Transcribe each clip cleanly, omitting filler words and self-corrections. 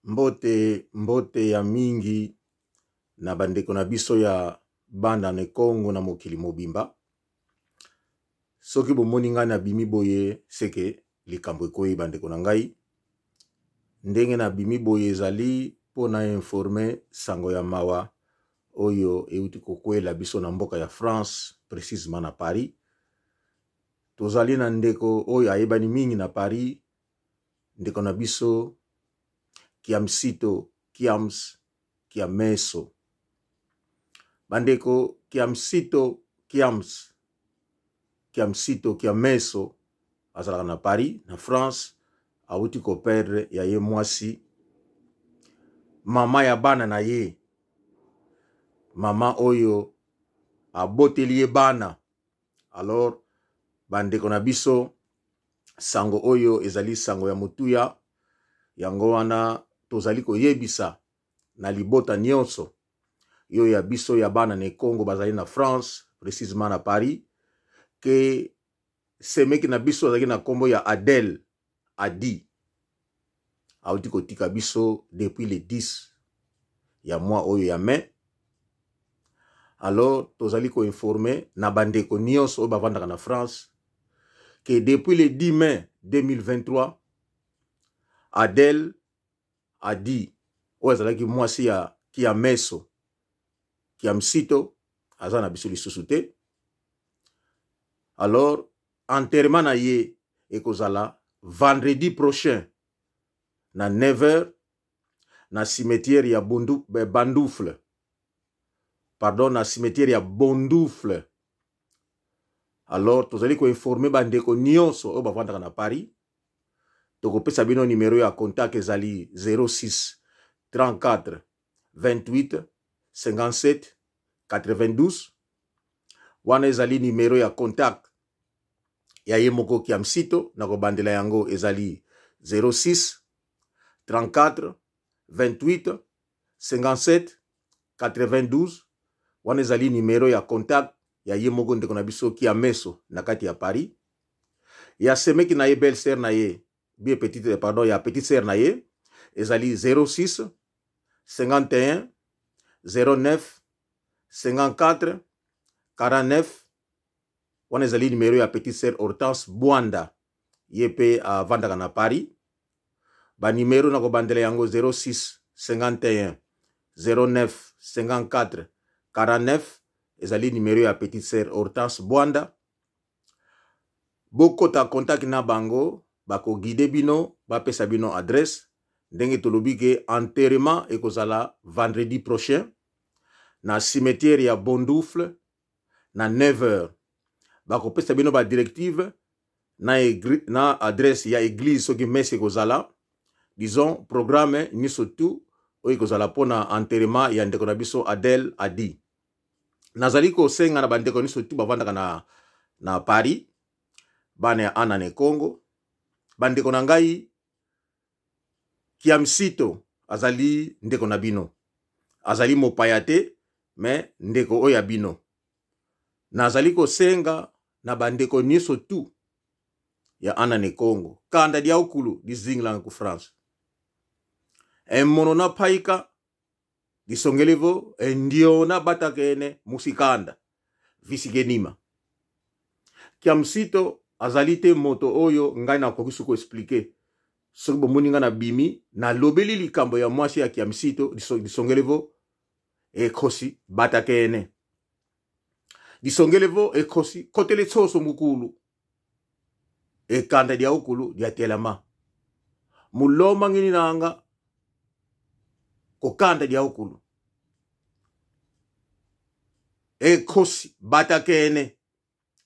Mbote, mbote ya mingi na bandeko na biso ya banda na Kongo na mokili mobimba. Soki bomoni ngai nabimi boye, seke likambo ekoyi bandeko na ngai. Ndenge nabimi boye ezali mpo na informe sango ya mawa oyo euti kokwela biso na mboka ya France, precisement na Paris. Tozali na ndeko oyo ayebani mingi na Paris, ndeko na biso Kiamsito Kiams Kiameso. Bandeko, Kiamsito Kiams Kiamsito Kiameso azalaka na Paris, na France, awuti koperdre ya ye mwasi, mama ya bana na ye, mama oyo aboteli ye bana. Alors bandeko na biso, sango oyo ezali sango ya motuya, yango wana tozali koyebisa na libota nyonso yo ya biso ya bana na Congo bazali na France, précisément na Paris, ke semeki na biso azalaki na nkombo ya Adèle Adi, auti kotika biso depuis le 10 ya mois oyo ya mai. Alors tozali koinforme na bandeko nyonso oyo bavandaka na France ke depuis le 10 mai 2023, Adèle Adi oyo azalaki mwasi ya Kiameso Kiamsito aza na biso lisusu te. Alors enterrement na ye ekozala vendredi prochain na 9h na cimetière ya Bundu, eh, Bandoufle, pardon, na cimetière ya Bondoufle. Alors tozali koinforme bandeko nyonso oyo bavandaka na Paris. Tokopesa bino numero ya contact, ezali 06 34 28 57 92. Wana ezali numero ya contact ya ye moko Kiamsito. Na kobandela yango ezali 06 34 28 57 92. Wana ezali numero ya contact ya ye moko ndeko na biso Kiameso na kati ya Paris. Ya semeki na ye, belle sœur na ye, bien petite, pardon, ya petite sœur na ye ezali 06 51 09 54 49. Wana ezali numero ya petite sœur Hortense Bwanda, ye mpe avandaka na Paris. Banimero na kobandela yango 06 51 09 54 49 ezali numero ya petite sœur Hortense Bwanda. Bokota contact na bango, bakoguide bino, bapesa bino adresse. Ndenge tolobi ke enterrement ekozala vendredi prochain na cimetière ya Bondoufle na 9h. Bakopesa bino ba directive na, na adresse ya église soki messe ekozala, disons programme nyonso tout oyo ekozala mpona enterrement ya ndeko na biso Adèle Adi. Nazali kosenga na bandeko nyonso tu bavandaka na Paris, bana ya Ana na Congo, bandeko na ngai, Kiamsito azali ndeko na bino, azali mopaya te, me ndeko oyo ya bino. Nazali kosenga na bandeko nyonso tu ya Ana ne Congo, kanda dia ukulu dizinglanga ku France, emono na paika lisongelivo endiona batakene musikanda visikenima. Kiamsito azali te moto oyo ngai nakoki soki koexplike. Soki bomoni ngai nabimi nalobeli likambo ya mwasi ya Kiamsito lisongelivo ekosi batakene lisongelevo ekosi kotele tsoso mukulu ekanda dia ukulu dia telama muloma ngini nanga kokanda dia ukulu ekosi batakene.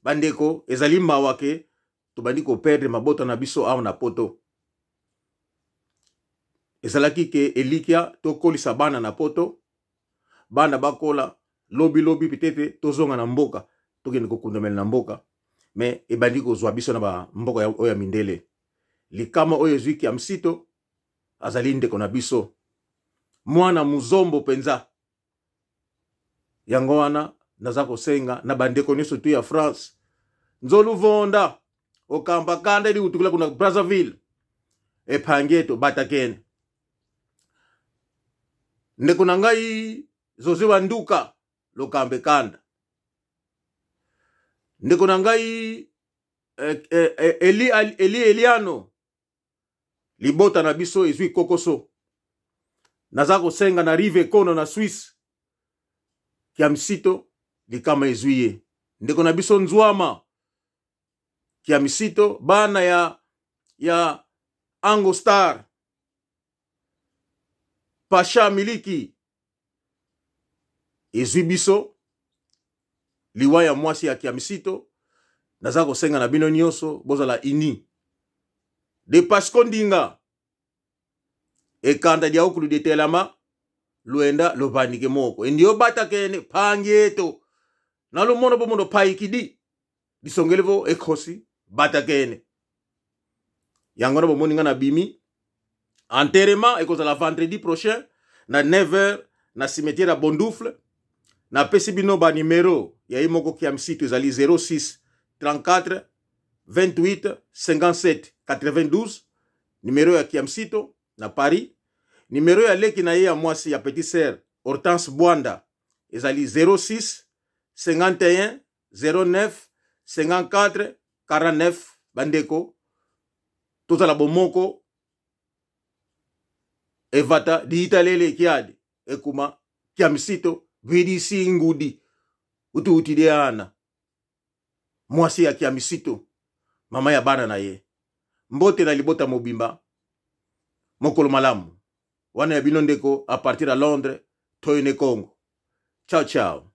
Bandeko, ezali mawa ke tobandi koperdre mabota na biso awa na poto. Ezalaki ke elikya tokolisa bana na poto, bana bakola, lobi lobi peut-être tozonga na mboka, tokende kokundamela na mboka, me ebandi kozwa biso na bamboka oyo ya mindele. Likama oyo ezwi Kiamsito, azali ndeko na biso, mwana muzombo mpenza. Yango wana naza kosenga na bandeko nyonso tu ya France, nzoluvonda okamba kanda eli kutukila kuna Brazzaville, ephangeto batakene. Ndeko na ngai Zoze Banduka Lokambe Kanda. Ndeko na ngai Eli, Eli Eliano libota na biso ezwi kokoso. Naza kosenga na Rive Kono na Suisse Kiamsito likama ezwi ye. Ndeko na biso Nzwama Kiamisito, bana ya Ango Star, Pasha Miliki ezwi biso liwa ya mwasi ya Kiamisito. Naza kosenga na bino nyonso bozala uni. De Pasco Ndinga ekanda dia okulu dietelama luenda lobandike moko endio batakene pangieto nalomono bomono paikidi lisongeli vo ekosi batakene yango wana bomoni nga na bimi enterrement ekozala vendredi prochain na 9h na cimetière ya Bondoufle. Napesi bino ba numero ya ye moko Kiamsitu ezali 06 34 28 57 92, numero ya Kiamsito na Paris. Numero ya leki na ye ya mwasi ya petite sœur Hortense Bwanda ezali 06 51 09 54 49. Bandeko, tozala bomoko evata diitalele kiadi ekuma Kiamsito vidisi ngudi utu utidiana mwasi ya Kiamisito, mama ya bana na ye. Mbote na libota mobimba, mokolo malamu wana ya bino ndeko a partir ya Londres toyene Congo. Ciao ciao.